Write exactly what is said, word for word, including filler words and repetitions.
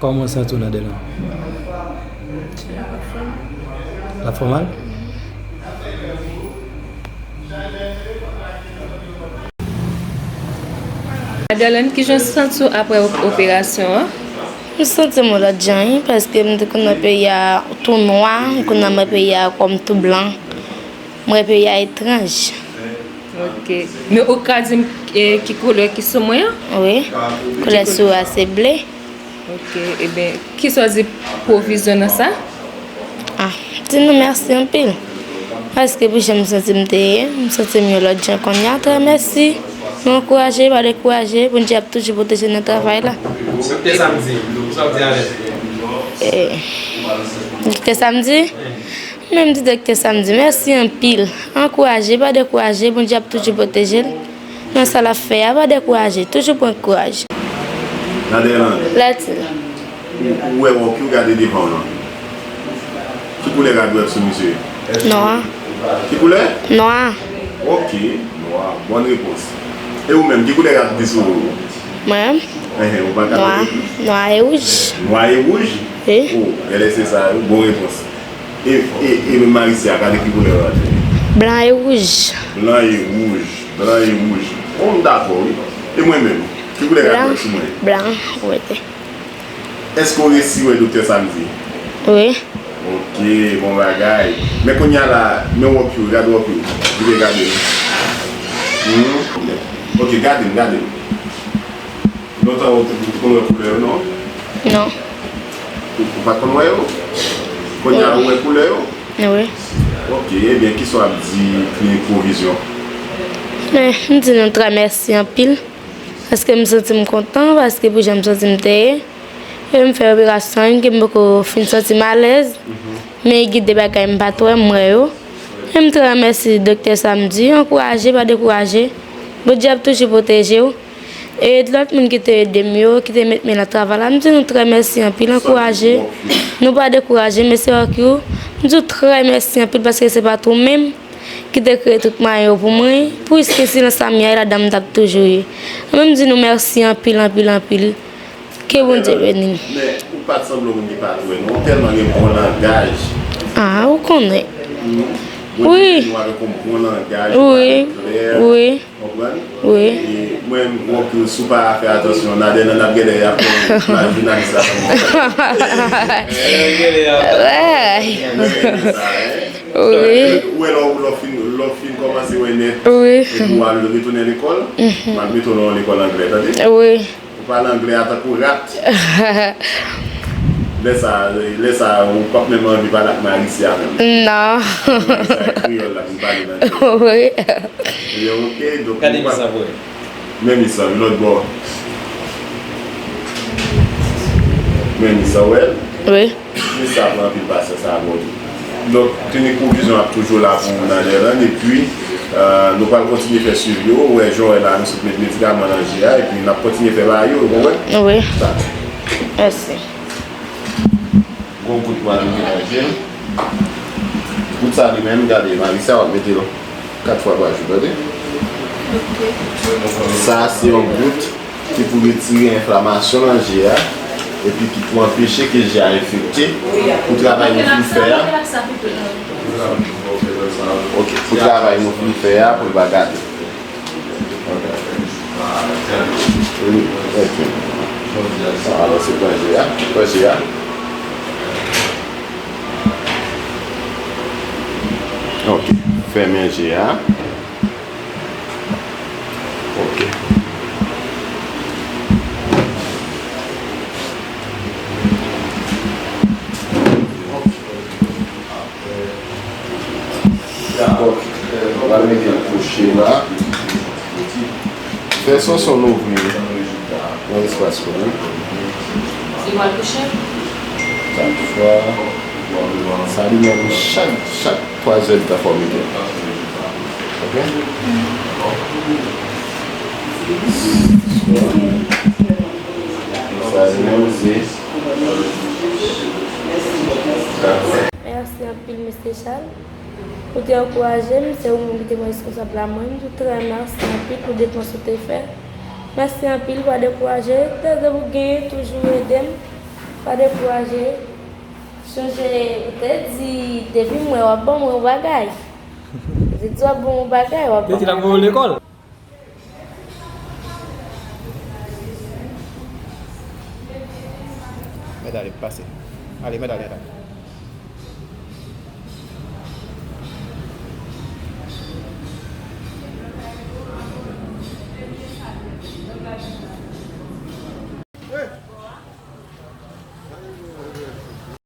Kòman w santi w, Nadèna? La fè mal? Adelèn, kijan w santi w apre op- operasyon an? M santi m yon lòt jan, wi, paske m te konn wè peyi a tou nwa, m konn wè peyi a kòm tou blan. M wè peyi a etranj. Ok. Men ou ka di m, eh, ki koulè ki sou mwen an? Wi. Koulè sou a se ble. Ok. Ebyen, kisa w di pou vizyon nan sa? Ah, di nou mèsi anpil. Paske pou jan m santi m te ye, m santi m yon lòt jan kounye a. Trè mèsi. Nou ankouraje, pa dekouraje. Bondye ap toujou pwoteje nan travay la. Doktè Samdi, sa w di avè l? Eh, Doktè Samdi? Men m di Doktè Samdi mèsi anpil. Ankouraje, pa dekouraje, Bondye ap toujou pwoteje l. Nan sa l ap fè a, pa dekouraje, toujou pran kouraj. Nadelan. Lèt. Ou, ou wè wòk yo, gade devan w lan. Ki koulè rad wòk sou misye? Nwa. Ki koulè? Nwa. Ok, nwa. Bòn repons. E ou menm, ki koulè rad ki sou ou? Mwen menm? Enhen, ou pa ka Nwa. Nwa e wouj. Nwa e wouj? Wi. Oh, gade se sa, bon repons. E, e, e menm Marisya, gade ki koulè rad li. Blan e wouj. Blan e wouj. Blan e wouj. Bon, m dakò, wi. E mwen menm? Ki koulè rad wòk sou mwen? Blan, ou mete. Èske w resi wè Doktè Samdi? Wi. Ok, bon bagay. Men kounye a la, men wòk yo, gade wòk yo. Vire gade yo. Hmm? Ok, gade m, gade m. Lontan ou te, ou te konn wè koulè yo, non? Non. Ou, ou pa t konn wè yo? Kounye a ou wè koulè yo? Wi. Ok, ebyen, kisa w ap di klinik Pwovizyon? Men, m di nou trè mèsi anpil. Paske m santi m kontan, paske pou jan m santi m te ye, e m fè operasyon an, ke m poko fin santi m alèz, men gen de bagay m pa t wè, m wè yo. E m trè remèsye Doktè Samdi, ankouraje, pa dekouraje. Bondye ap toujou pwoteje w. E lòt moun ki te ede m yo, ki te met men nan travay la, m di nou trè mèsi anpil, ankouraje. Nou pa dekouraje, mesye Wòkyou, m di w trè mèsi anpil paske se pa t ou menm ki te kreye tout mwayen yo pou mwen, pwiske si nan sa m ye a, e ladan m t ap toujou ye. Mwen, m di nou mèsi anpil, anpil, anpil. Ke Bondye beni n. Men, ou pa t sanble yon moun ki pa t wè, non. Ou tèlman gen bon langaj. Ah, ou konnen. Wi. Bondye beni w avèk yon bon langaj, ou pale klè. Wi. Konprann? Wi. E mwen, m wè ke si w pa fè atansyon, Nadèna n ap genlè y ap pran jounalis la. Wè. Mwen renmen sa, hein? Wi. Ou wè lè w, lè w fin, lè w fin kòmanse wè nèt, wi, epi w al retounen lekòl, m ap mete w nan yon lekòl anglè, tande? Wi. Ou pale anglè a tankou rat. Lè sa, lè sa, ou p ap menm anvi pale ak Marisya menm. Non. Marisya kreyòl la pou pale nan. Wi. Ebyen, ok, donk, gade ki sa pou wè. Men Miss la, lòt bò. Men Miss la, wè l? Wi. Miss la pran anpil pasyans avè w tou. Donk, klinik Pwovizyon ap toujou la pou ou nan Nèland, epi, euh, nou pral kontinye fè swivi yo. Ou wè, jan w wè la, nou sot met medikaman nan je a, epi n ap kontinye fè bagay yo, ou konprann? Wi. Sa. Mèsi. Gon gout pral mete nan je l. Gout sa li menm, gade, Marisa, w ap mete l kat fwa pa jou, tande? Ok. Sa a se yon gout ki pou retire enflamasyon nan je a, epi ki pou anpeche ke je a enfekte, pou travay nou fin fè a. Ok, pou travay nou fin fè a, pou l pa gate. Wi, ok. Sa, alò, se pran je a. Pran je a. Ok. Fèmen je a. Ok. Dakò. Mwen mete l kouche la. Fè Sonson ouvri yon espas pou nou. Li pral kouche? Chak fwa. Sa li menm chak, chak twa zè de tan fò mete l. Ok? Sa li menm se. Mèsi anpil, mesye Charles. Ou te ankouraje m, se ou menm ki te pran responsab la, mwen, m di w trè mèsi anpil pou depans ou te fè. Mèsi anpil, pa dekouraje, tande pou genyen, toujou ede m. Pa dekouraje. Sonje, ou te di, depi m wè w ap ban mwen yon bagay. Ou te di w ap ban mwen yon bagay, w ap ban mwen. Te di l ap voye w lekòl. Mèt ale, pase. Ale, mèt ale, mèt ale.